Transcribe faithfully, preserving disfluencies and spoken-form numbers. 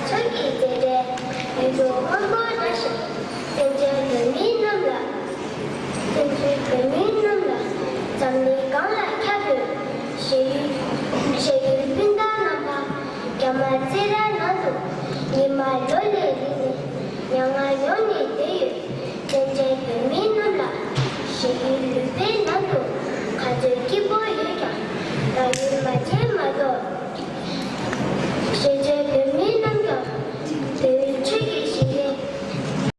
ཆོས་ཀྱི་མཛད་འཕྲིན་ཡིད་དུ་འོང་པོ་འདྲ་ཞིག་བཙན་བྱོལ་བོད་མི་རྣམས་ལ། བཙན་བྱོལ་བོད་མི་རྣམས་ལ། འཛམ་གླིང་སྒང་ལ་ཁྱབ་པའི་ཤེས་ཡོན་ཤེས་ཡོན་སྤུན་ཟླ་རྣམ་པ། རྒྱ་དམར་བཙན་རའི་ནང་དུ་ཉི་མ་ལོ་ལས་རིང་ནས་མྱ་ངན་མྱོང་ནས་བསྡད་ཡོད། བཙན་བྱོལ་བོད་མི་རྣམས་ལ། ཤེས་ཡོན་ལུང་པའི་ནང་དུ་ག་ཚོད་སྐྱིད་པོ་ཡོད་ཀྱང་། རང་ཡུལ་མ་བརྗེད་